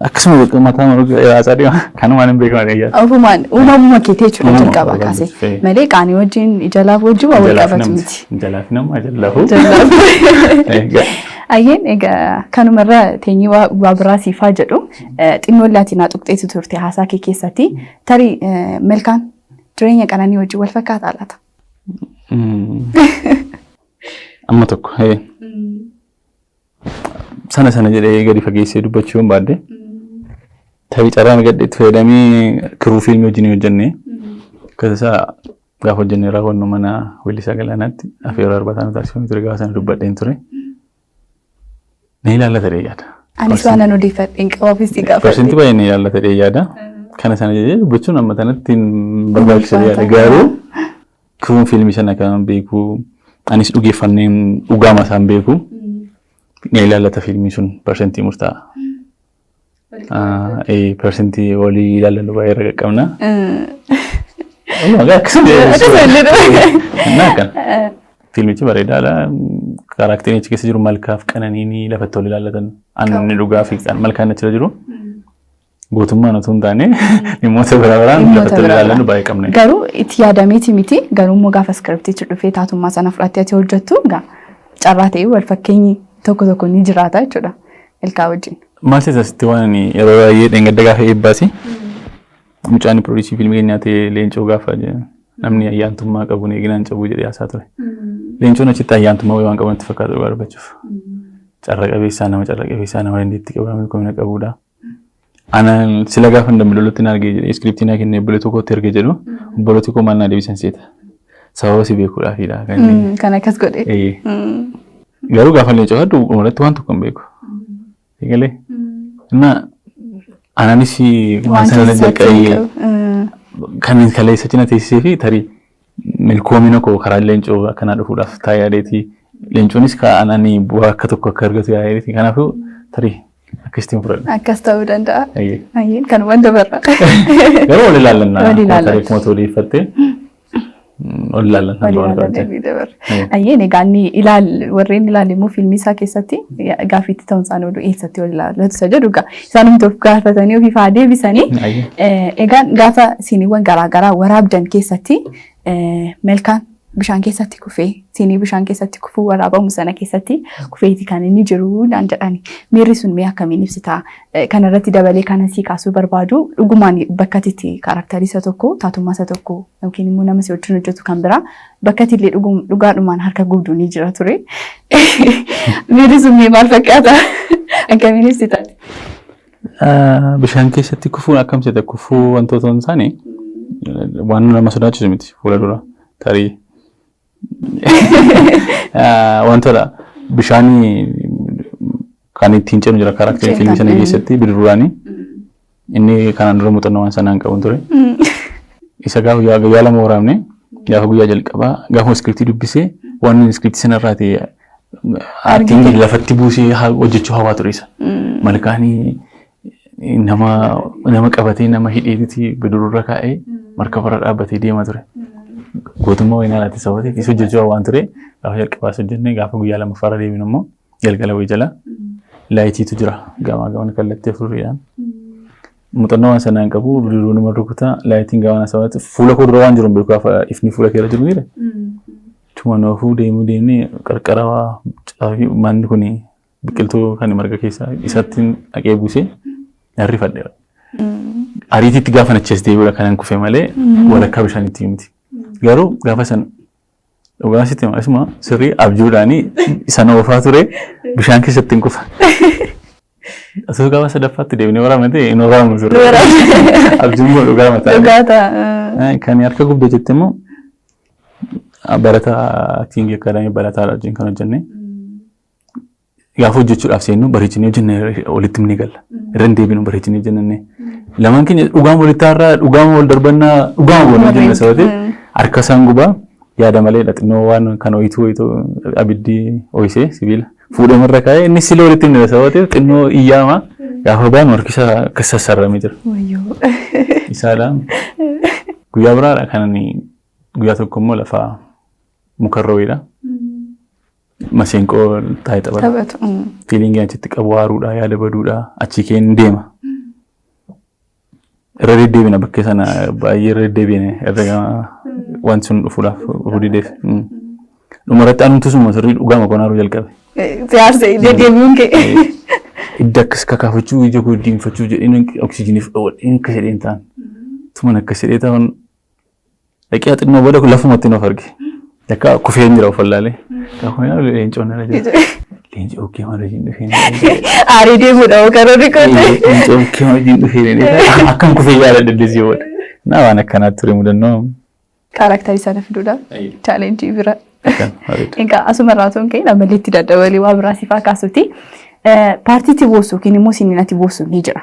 Akkasuma bakka mataa yaasaa deema kanumaan hin beekamu yaada. Ofumaan uumamuma keetii jechuudha Uumama jalqabaa uumama kaasee. jechuudha. Malee qaanii wajjin, ija laafuu wajjin waan wal qabatu miti. Jalaaf nama jallafuu. Jallafuu. Ayyeen, egaa kanumarra teenyee waa biraa siifaa jedhu xinnoo laatinaa tuqxeetu turte haasaa kee keessatti. Tarii Malkaan jireenya Qananii wajjin wal fakkaataa laata? Amma tokko sana sana jedhee gadi fageessee dubbachuu hin baadde. Tarii carraan argadhe itti fayyadamee kiruu fiilmii wajjin hojjenne. Akkasumas isaa gaafa hojjennee raawwannu mana weellisaa Galaanaatti afeeroo arbataa nu taasifamee ture, gaafa sana dubbadheen ture. Na ilaallata jedhee yaada. Anis waan an odeeffadhe hin qabu, ofiis si gaafadhe. Persentii baay'ee ni ilaallata jedhee yaada. Kana sana jedhee dubbachuun amma tanatti hin barbaachisu jedhee yaada. Garuu kuun fiilmii sana kan beeku, anis dhugeeffannee dhugaama isaan beeku, ni ilaallata fiilmii sun persentii murtaa'a. Persentii walii ilaallannu baay'ee irra qaqqabna. Akkasuma illee dha. Innaa akkana. Fiilmichi bareedaadha. Kaaraakteriin achi keessa jiru Malkaaf Qananiin lafatti wal ilaallatan. Anni dhugaa fi Malkaan achirra jiru. Gootummaan otoo hin taane dhimmoota biraa biraan Dhimmoota lafatti wal biraa ilaallannu baay'ee qabna. Garuu itti yaadameeti miti, garuu immoo gaafa iskiriptichi dhufee taatummaa sana fudhattee ati hojjettu gaa carraa ta'ee wal fakkeenyi tokko tokko ni jiraata jechuudha Milkaa wajjin. Maal seeta asitti waan ani yeroo baay'ee dheengadda gaafa eebbaasi mucaan piroodiisii fiilmii keenyaa ta'e Leencoo gaafa namni ayyaantummaa qabu eeginaan cabuu jedhee haasaa ture. Leencoon achitti ayyaantummaa wayii waan qabu natti fakkaata dhugaa dubbachuuf. Carra qabeessaa nama, carra qabeessaa nama dandeettii qabu, nama milkoomina qabudha. Ana sila gaafa Dambi Doollootti na argee jedhee iskiriptii naa kennee obboleettii kootti ergee jedhu, obboleettii koo maal naa deebisan seeta? Sababa si beekuudhaafidha kan inni. Kan akkas godhe. Ee. Garuu gaafa Leencoo haddu dhumarratti waan tokko hin beeku. Egalee. Innaa anaanis waan sana keessatti jalqabee qabu. kan kaleessa cina teessisee fi tarii milkoomina koo karaa Leencoo akkanaa dhufuudhaaf taa'ee yaadeeti. Leencoonis anani bu'aa akka tokko akka argatu yaadeeti. Kanaafuu tarii akkasitti fudhadha. Akkas ta'uu danda'a. Ayyee. Ayyeen kan wanta barra. Garuu wal ilaallannaa. Wal ilaallanna. Tarii akkuma odeeffattee wal ilaallannaa. Wal ilaallanna dabarra. Ayyeen egaa inni ilaal warreen ilaale immoo fiilmii isaa keessatti gaaffiitti ta'uun isaan oolu eessatti wal ilaallatu isa jedhu egaa isaanumti of gaafatanii ofiif haa deebisanii. Ayyee. Egaa gaafa siiniiwwan garaagaraa waraabdan keessatti Melkaan bishaan keessatti kufee, siinii bishaan keessatti kufuu waraabamu sana keessatti kufeeti kan inni jiru naan jedhani. Miirri sun mee akkamiin ibsitaa? Kana irratti dabalee kana sii kaasuu barbaadu, dhugumaan bakka itti kaaraaktarii isa tokko, taatummaa isa tokko yookiin immoo nama si wajjin hojjetu kan biraa bakka itti illee dhugaadhumaan harka gubdu ni jira ture. Miirri sun mee maal fakkaata? Akkamiin ibsitaa? Bishaan keessatti kufuun akkam seeta, kufuu wantoota hin taane waan nama sodaachisu miti fuula dura tarii wantoota bishaanii kan ittiin ceenu jira karakterii fiilmii sana keessatti bidiruudhaani, inni kanaan dura muuxannoo waan sanaan qabu ture. Isa gaafa guyyaa guyyaa 2 waraabne, gaafa guyyaa jalqabaa gaafa iskiriptii dubbisee waan iskiriptii sanarraa ta'e aartiin lafatti buusee hojjechuu hawaa ture isa. Malkaanii nama nama qabatee nama hidheetiti bidiruurra kaa'ee markabarra dhaabbatee deemaa ture. Gootummaa wayinaa laatti sababa ta'eef isa hojjechuu hawaan ture. Gaafa jalqabaas hojjenne, gaafa guyyaa lammaffaarra deeminu immoo galgala wayii jala laayitiitu jira gamaa gamana kallattii afuriidhaan. Muuxannoo waan sanaan qabu, bidiruu nama rukutaa, laayitiin gamaa sababa fuula koo dura waan jiru hin beeku, gaafa ifni fuula keerra jiru jira. Tuma noofuu deemuu deemnee qarqara caafii manni kun biqiltuu kan marga keessaa isatti dhaqee buusee narrifadhe. Ariitiitti gaafa achi as deebi'uudha kanan kufe malee walakkaa bishaanitti miti. Garuu gaafa san dhugaa sitti hima, isuma sirrii abjuudhaanii sana oofaa ture, bishaan keessatti hin kufa. Osoo gaafa sadaffaatti deebinee waraabne hin waraabnu ture. Abjuun koo dhugaa mataa. Dhugaa ta'a. Kan harka gubde jette immoo barataa acting academy barataadha wajjin kan hojjenne. Gaafa hojjechuudhaaf seennu bareechinee hojjenne, walitti ni galla. Irra hin deebinu, bareechinee hojjenne. Lamaan keenya dhugaan walitti har'aa, dhugaan wal darbannaa, dhugaan wal hojjenne sababa ta'eef harka isaan gubaa yaada malee xinnoo waan kan ho'ituu ho'ituu abiddi ho'isee sibiila fuudhee marra kaa'ee, inni sila walitti hin sababa ta'eef xinnoo iyyaama, gaafa baanu harki isaa akka sassarramee jira. Wayyoo. Isaadha. Guyyaa biraadha kan ani guyyaa tokko immoo lafa mukarra wayiidha. Maseenqoo taa'ee taphata. Taphatu. Fiilingii achitti qabu haaruudha, yaada baduudha, achi keen deema. Irra deddeebina bakkee sana baay'ee irra deddeebine, irra wanti sun dhufuudhaaf dhufuu dideef. Dhumarratti anumtu suma sirrii dhugaama konaaruu jalqabe. Siyaasa deddeebi'uun kee. Idda akkas kakaafachuu, ija koo diimfachuu jedheen, oksijiiniif dhoowwadheen akka jedheen ta'an. Tuman akkas jedhee ta'an dhaqee xinnoo booda lafumatti of arge. Yakka kufee hin jira of wallaalee. Gaafa ilaalu leencoon irra jira. Leenci okkee maal wajjin dhufee? Aarii deemuudha karoorri koote. Leenci okkee maal wajjin dhufee? Akkam kufee yaala dandeessee booda. Naa waan akkanaatti ture mudannoo. Kaaraaktarii sana fiduudhaaf chaalenjii bira. Akkan bareeda. Egaa asuma irraa osoo hin ka'in ammallee itti daddabalee waa biraa siifaa kaasuti. Paartiitti boossu yookiin immoo sininatti boossu ni jira.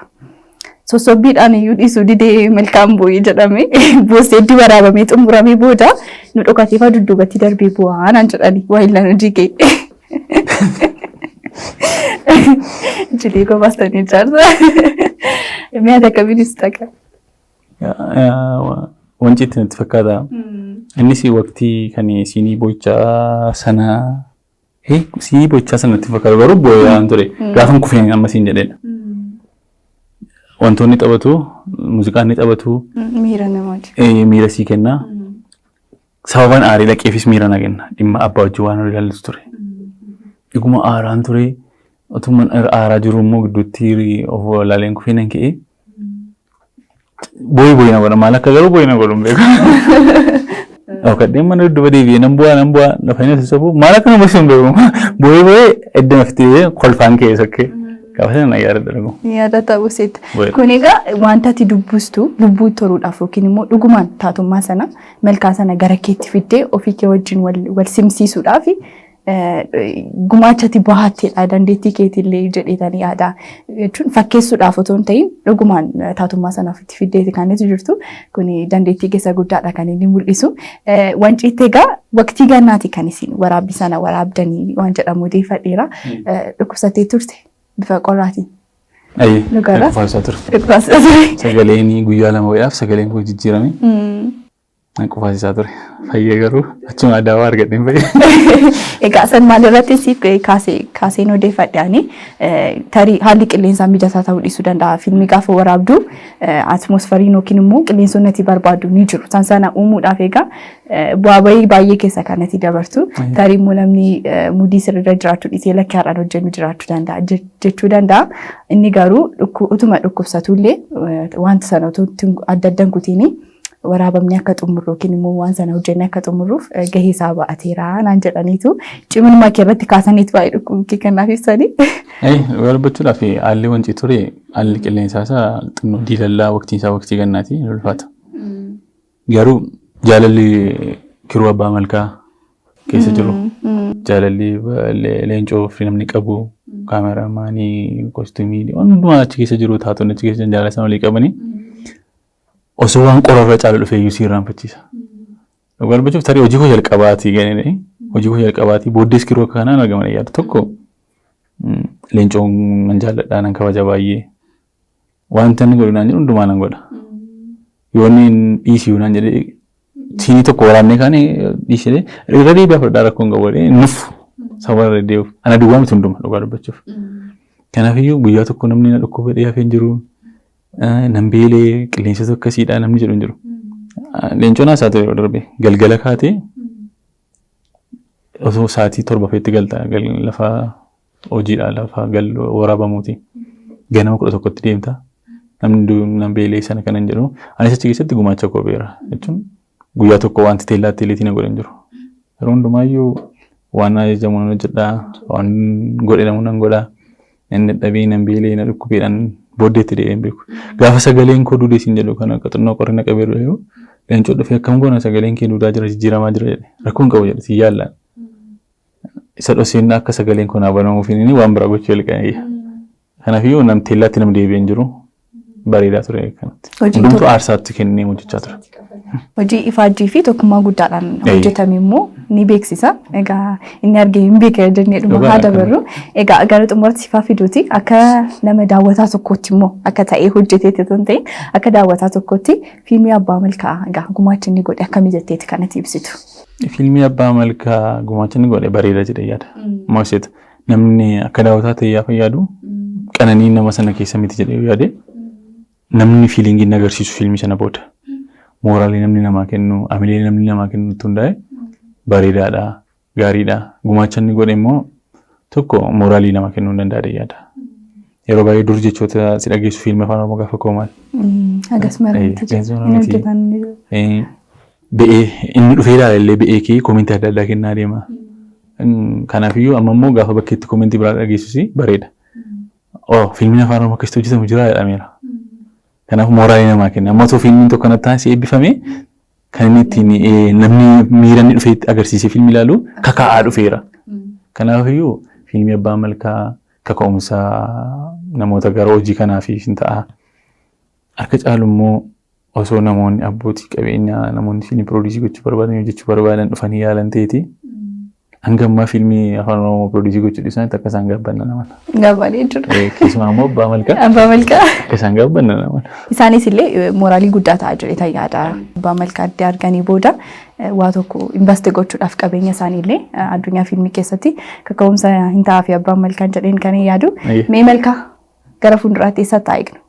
Sossobbiidhaan iyyuu dhiisuu didee Malkaan boo'ee jedhame boossee itti waraabamee xumuramee booda nu dhokatee fa'aa dudduubatti darbee bu'aa naan jedhani waayillaan hojii kee. Jilii koo baastanii jaarsa. Mi'a akkamiinis taqa. Wanciitti natti fakkaata. Innis waqtii kan siinii boo'ichaa sana siinii boo'ichaa sana natti fakkaata garuu boo'aan ture. Gaafan kufeen amma siin jedhedha. Wantoonni taphatu, muuziqaan ni taphatu. Miira namaati. Miira sii kenna. Sababaan aarii dhaqeefis miira na kenna. Dhimma abbaa wajjin waan hojii ilaallatu ture. Dhuguma aaraan ture. Otuma aaraa jiru immoo gidduutti of wallaaleen kufee nan ka'e. Booyi booyi na godha. Maal akka garuu booyi na godhu hin beeku. Dhokadheen mana dudduuba deebi'ee nan bu'aa nan bu'aa lafa inni sossobu maal akka na boossu hin beeku. Booyi booyi edda naftee kolfaan ka'e sokkee. Gaafa sana na yaadadha dhuguma. Yaadata buseetta. Kun egaa wanta ati dubbistu lubbuu toruudhaaf yookiin immoo dhugumaan taatummaa sana Malkaa sana gara keetti fiddee ofii kee wajjin wal simsiisuudhaaf gumaacha ati bahatteedha dandeettii keetiillee jedheetanii yaada. Jechuun fakkeessuudhaaf otoo hin ta'in dhugumaan taatummaa sana ofitti fiddeeti kan itti jirtu. Kun dandeettii keessa guddaadha kan inni mul'isu. Wanciitti egaa waqtii gannaati kan isin waraabbii sana waraabdanii waan jedhamu odeeffadheera. Dhukkubsattee turte bifa qorraatiin. Ayi, Dhugaadha. Qufaasisaa ture. Qufaasisaa ture. Sagaleen guyyaa 2 wayiidhaaf sagaleen koo jijjiirame. Qufaasisaa ture. Fayyee garuu achuma daawaa argadheen fayyee. Egaa san maalirratti siif kaasee kaaseen odeeffadhe ani tarii haalli qilleensaa mijataa ta'uu dhiisuu danda'a. Fiilmii gaafa waraabdu atmosferiin yookiin immoo qilleensonni ati barbaaddu ni jiru. San sana uumuudhaaf egaa bu'aa bahii baay'ee keessa kan ati dabartu. Tarii immoo namni mudii sirriirra jiraachuu dhiisee lakki har'aan hojjennu jiraachuu danda'a jechuu danda'a. Inni garuu utuma dhukkubsatullee wanta sana utuu adda adda hin kutiini waraabamni akka xumurru yookiin immoo waan sana hojjennee akka xumurruuf gahee isaa ba'ateera naan jedhaniitu ciminuma kee irratti kaasaniitu baay'ee dhukkubuu kee kan naaf ibsanii. Dhugaa dubbachuudhaaf haalli wancii ture haalli qilleensaa isaa xinnoo diilallaa waqtiin isaa waqtii gannaati ni ulfaata. Garuu jaalalli kiruu abbaa malkaa keessa jiru jaalalli leencoo fi namni qabu kaameraamaanii koostumii hundumaa achi keessa jiru taatonni achi keessa jiran jaalala isaan walii qabanii osoo waan qorarra caalu dhufee iyyuu si irraanfachiisa. Dhugaa dubbachuuf tarii hojii koo jalqabaatii ganee hojii koo jalqabaatii booddees kiruu akka kanaan argaman yaadu tokko leencoon nan jaalladha nan kabaja baay'ee. Wanta inni godhu naan jedhu hundumaa nan godha. Yoo inni dhiisii naan jedhee siinii tokko waraabnee kaane dhiisee irra deebi'aa fudhadhaa rakkoo hin qabu jedhee nufu sababa irra deebi'uuf. Ana duwwaa miti hunduma dhugaa dubbachuuf. Kanaafiyyuu guyyaa tokko namni na dhukkubee dhiyaafee hin jiru. Nan beelee qilleensa akkasiidha namni jedhu hin jiru. Leencoon haasaa ture yeroo darbe galgala kaatee osoo sa'aatii 7 feetti galta lafa hojiidha lafa waraabamuuti. Ganama 11tti deemta. Namni nan beelee sana kanan jedhu. Anis achi keessatti gumaacha koo beera jechuun guyyaa tokko wanti teellaatti illee na godhe hin jiru. Yeroo hundumaayyuu waan ajajamu nan hojjedha, waan godhe nan godha. Nan dadhabee nan beelee na dhukkubeedhaan booddeetti deebi'ee hin beeku. Gaafa sagaleen koo duudee siin jedhu kana xinnoo qorri na qabee dhufe leencoo dhufee akkam goona sagaleen kee duudaa jira jijjiiramaa jira jedhe. Rakkoo hin qabu jedhe si yaallaan. Isa dhoseen akka sagaleen koo naa banamuuf inni waan biraa gochuu jalqabe. Kanaafiyyuu nam teellaatti nam deebi'ee hin jiru. Bareedaa ture kanatti. Hojii Hundumtuu aarsaatti kennee hojjechaa ture. Hojii ifaajjii fi tokkummaa guddaadhaan hojjetame immoo ni beeksisa. Egaa inni argee hin beeka jennee dhuma haa Dhugaadha. dabarru. Egaa gara xumuraatti sifaa fiduuti akka nama daawwataa tokkootti immoo akka ta'ee hojjeteetti otoo hin ta'in akka daawwataa tokkootti fiilmii Abbaa Malkaa egaa gumaachi inni godhe akkamii jetteeti kanatti ibsitu? Fiilmii Abbaa Malkaa gumaacha inni godhe bareeda jedhee yaada. Mo'aseet namni akka daawwataa ta'e gaafa yaadu qananii nama sana keessa miti jedhee yoo yaade namni fiilingii inni agarsiisu fiilmii sana booda mooraalii namni namaa kennu amilee namni namaa kennu itti hundaa'e bareedaadha gaariidha gumaacha inni godhe immoo tokko mooraalii nama kennuu hin danda'a yaada. Yeroo baay'ee dur jechoota si dhageessu fiilmii afaan Oromoo gaafa koo maal? Hagas mara miti. Hagas mara Inni miti. hojjetan ni jiru. Be'ee inni dhufee ilaala illee be'ee kee koomentii adda addaa kennaa deema. Kanaafiyyuu amma immoo gaafa bakkeetti koomentii biraa dhageessus bareeda. Oh fiilmiin afaan Oromoo akkasitti hojjetamu jira jedhameera. Kanaaf mooraalii namaa kenna. Amma otoo fiilmiin tokko natti taasisee eebbifame kan inni ittiin namni miira inni dhufee itti agarsiisee fiilmii ilaalu kaka'aa dhufeera. Kanaafiyyuu fiilmii Abbaa Malkaa Kaka'umsa namoota gara hojii kanaaf hin ta'a. Harka caalu immoo osoo namoonni abbootii qabeenyaa, namoonni fiilmii produce gochuu barbaadan, hojjechuu barbaadan dhufanii yaalan ta'eeti. Hanga ammaa fiilmii Afaan Oromoo produce gochuu dhiisanitti akka isaan gaabbanna nama. Gaabbaanii jechuudha. Keessumaa immoo Abbaa Malkaa. Abbaa Malkaa. Akka isaan gaabbanna nama. Isaanis illee mooraalii guddaa ta'aa jireeta yaada. Abbaa Malkaa adda arganii booda waa tokko invest gochuudhaaf qabeenya isaanii illee addunyaa fiilmii keessatti kaka'umsa hin ta'aa fi Abbaan Malkaan jedheen kan yaadu. Mee Malkaa gara fuulduraatti eessatti haa eegnu?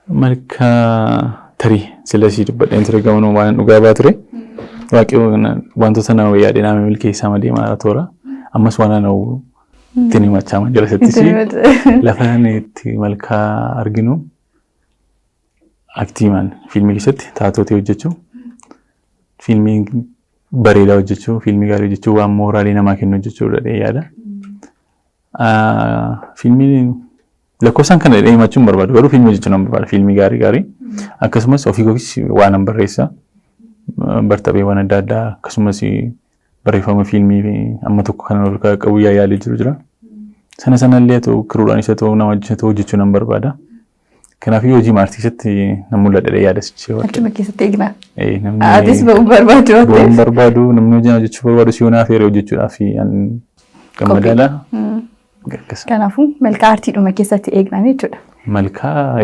Malkaa tarii silasii dubbadheen ture, gamanuu waan dhugaa baa ture. Waaqayyo wantoota nama yaadee nama milkeessaa deemaa toora. Ammas waan ana ittiin himachaa jira sittis lafa itti Malkaa arginu aktiimaan fiilmii keessatti taatota hojjechuu, fiilmii bareedaa hojjechuu, fiilmii gaarii hojjechuu, waan mooraalii namaa kennu hojjechuu dhadhee yaada. Fiilmii lakkoofsaan kana jedhee himachuu hin barbaadu, garuu fiilmii hojjechuu nan barbaada, fiilmii gaarii gaarii. Akkasumas ofii koofis waan nan barreessa, bartapheewwan adda addaa, akkasumas barreeffama fiilmii amma tokko kan ol qabu yaalee jiru jira. Sana sanallee ta'u kiruudhaan isa ta'u nama wajjin ta'u hojjechuu nan barbaada. Kanaafuu hojii aartii keessatti nan mul'adha yaada sichee. Achuma keessatti eegna. Atis ba'uu barbaadu waan Ba'uun ta'eef. barbaadu, namni hojii hojjechuu barbaadu si yoonaa feeree hojjechuudhaaf gammadaadha. Akkas. Kanaafuu Malkaa aartiidhuma keessatti eegna jechuudha. Malkaa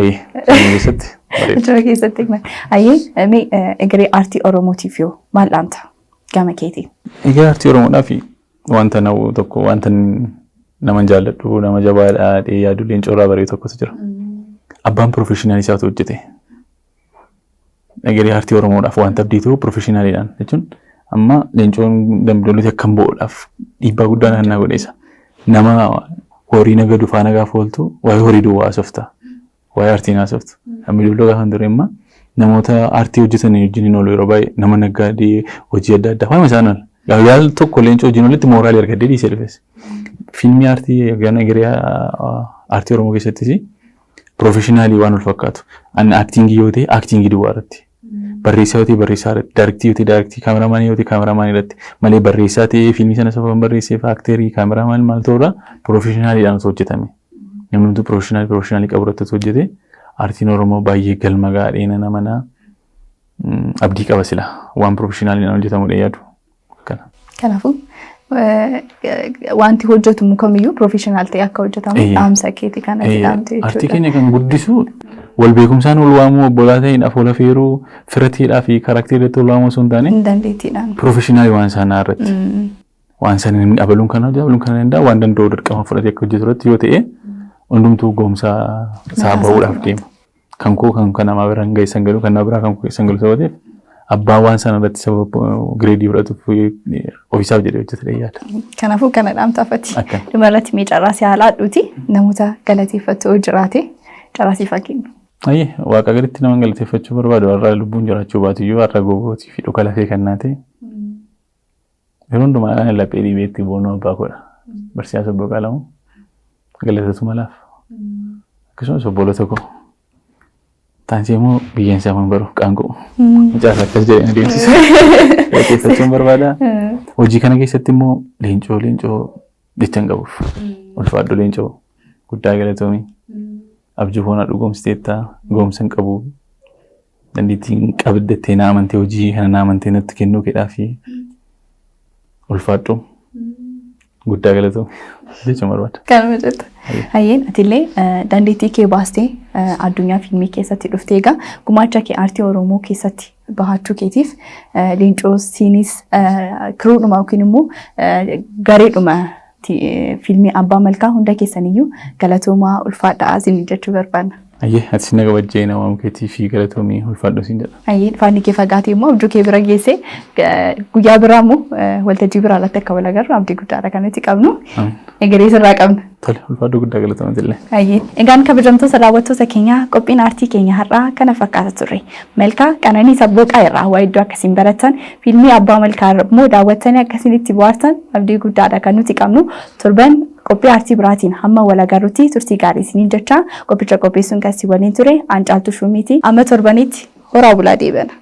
keessatti bareeda. Achuma keessatti eegna. Ayyee, mee egeree aartii Oromootiif yoo maal dhaamta gama keetiin? Egaa aartii Oromoodhaaf wanta na tokko, wanta nama jaalladhu, nama jabaadha dhee yaadu, Leencoo irraa baree tokkotu jira. Abbaan professional isaatu hojjete. Egeree aartii Oromoodhaaf wanta abdii ta'u professionaliidhaan jechuun amma Leencoon Dambidoolotti akkam bo'uudhaaf dhiibbaa guddaa naannaa godhe isa. Nama horii nagadu faana gaafa ooltu waa'ee horii duwwaa haasofta. Waa'ee aartii haasoftu. Dambidooloo gaafa ture amma namoota aartii hojjetan wajjin hin oolu, yeroo baay'ee nama naggaadee hojii adda addaa waa'ee isaan oola. Guyyaa tokko Leencoo wajjin olitti mooraalii argadhee dhiisee dhufes. Fiilmii aartii yookaan egeree aartii Oromoo keessattis professional waan wal fakkaatu. Ani acting yoo ta'e acting duwwaa irratti. Barreessaa yoo ta'e barreessaa irratti, direct yoo ta'e direct, cameraman yoo ta'e cameraman irratti malee barreessaa ta'ee fiilmii sana sababan barreesseef actor, cameraman maal ta'uudha, professionaliidhaan osoo hojjetame. Namni hunduu professional qabu irratti osoo hojjete aartiin Oromoo baay'ee galma gaadhee nama manaa abdii qaba sila waan professionaliidhaan hojjetamudha yaadu. Kana. Kanaafuu wanti hojjetamu kamiyyuu professional ta'e akka hojjetamu dhaamsa keeti kanatti dhaamte Aartii jechuudha. keenya kan guddisu wal beekumsaan ol waamuu, obbolaa ta'een afoola feeruu, firatiidhaa fi character irratti ol waamuu osoo hin taane Dandeettiidhaan. professional waan sanaa irratti, waan sana namni abaluun kana abaluun kana danda'a, waan danda'u dirqama fudhatee akka hojjetu irratti yoo ta'e hundumtuu gahumsa isaa bahuudhaaf deema. Kan koo kan namaa bira hin geessan galu, kan nama biraa kan koo keessan galu sababa ta'eef abbaan waan sana irratti sababa grade fudhatuuf ofiisaaf jedhee hojjeta yaada. Kanaafuu kana dhaamtaafati. Akkana. Dhumarratti mee carraa si haalaadhuuti namoota galateeffattu yoo jiraate carraa siif haa kennu. Ayyee, waaqa gaditti nama galateeffachuu barbaadu, har'a lubbuun jiraachuu baatu iyyuu har'a goobootii fi dhuka lafee kan naate yeroo hundumaa kan laphee dhibeetti boonuu abbaa koodha. Barsiisaa Sabboo Qalamuu galatatu malaaf. Akkasumas obboloota koo. Taansii immoo biyyeen isaa hin baru qaanqoo. Mucaas akkas jedhee na deemsisa. Galateeffachuun barbaada. Hojii kana keessatti immoo Leencoo, Leencoo jecha hin qabuuf. Ulfaadhu Leencoo, guddaa galatoomii. Abjuu foona dhugoomsiteetta, goomsa hin qabu. Dandeettiin qabdattee na amantee hojii kana na amantee natti kennuu keedhaa fi ulfaadhu, guddaa galatoomii jechuun barbaada. Kanuma jetta. Hayyeen, atillee dandeettii kee baastee addunyaa fiilmii keessatti dhuftee egaa gumaacha kee aartii Oromoo keessatti bahachuu keetiif Leencoo siinis crewdhuma yookiin immoo gareedhuma fiilmii Abbaa Malkaa hunda keessaniyyuu galatoomaa, ulfaadhaa isin jechuu barbaanna. Ayyee, atis na kabajjee na waamuu keetii fi galatoomii, ulfaadhu siin jedha. Hayyee, faanni kee fagaatee immoo abjuu kee bira geessee guyyaa biraa immoo waltajjii biraa irratti akka wal agarru abdii guddaadha kan nuti qabnu. Egeree sirraa qabna. Tole, ulfaadhu, guddaa galatoomii illee. Hayyee. Egaan kabajamtoota daawwattoota keenyaa, qophiin aartii keenya har'aa kana fakkaata turre. Malkaa Qananii Sabbooqaa irraa waa iddoo akkasiin baratan, fiilmii Abbaa Malkaa immoo daawwattanii akkasiin itti bohaartan abdii guddaadha kan nuti qabnu. Torban qophii aartii biraatiin hamma wal agarrutti turtii gaarii isiniin jecha, qophicha qopheessuun kan si waliin ture Aancaaltuu Shuumiiti. Amma torbanitti horaa bulaa deebana.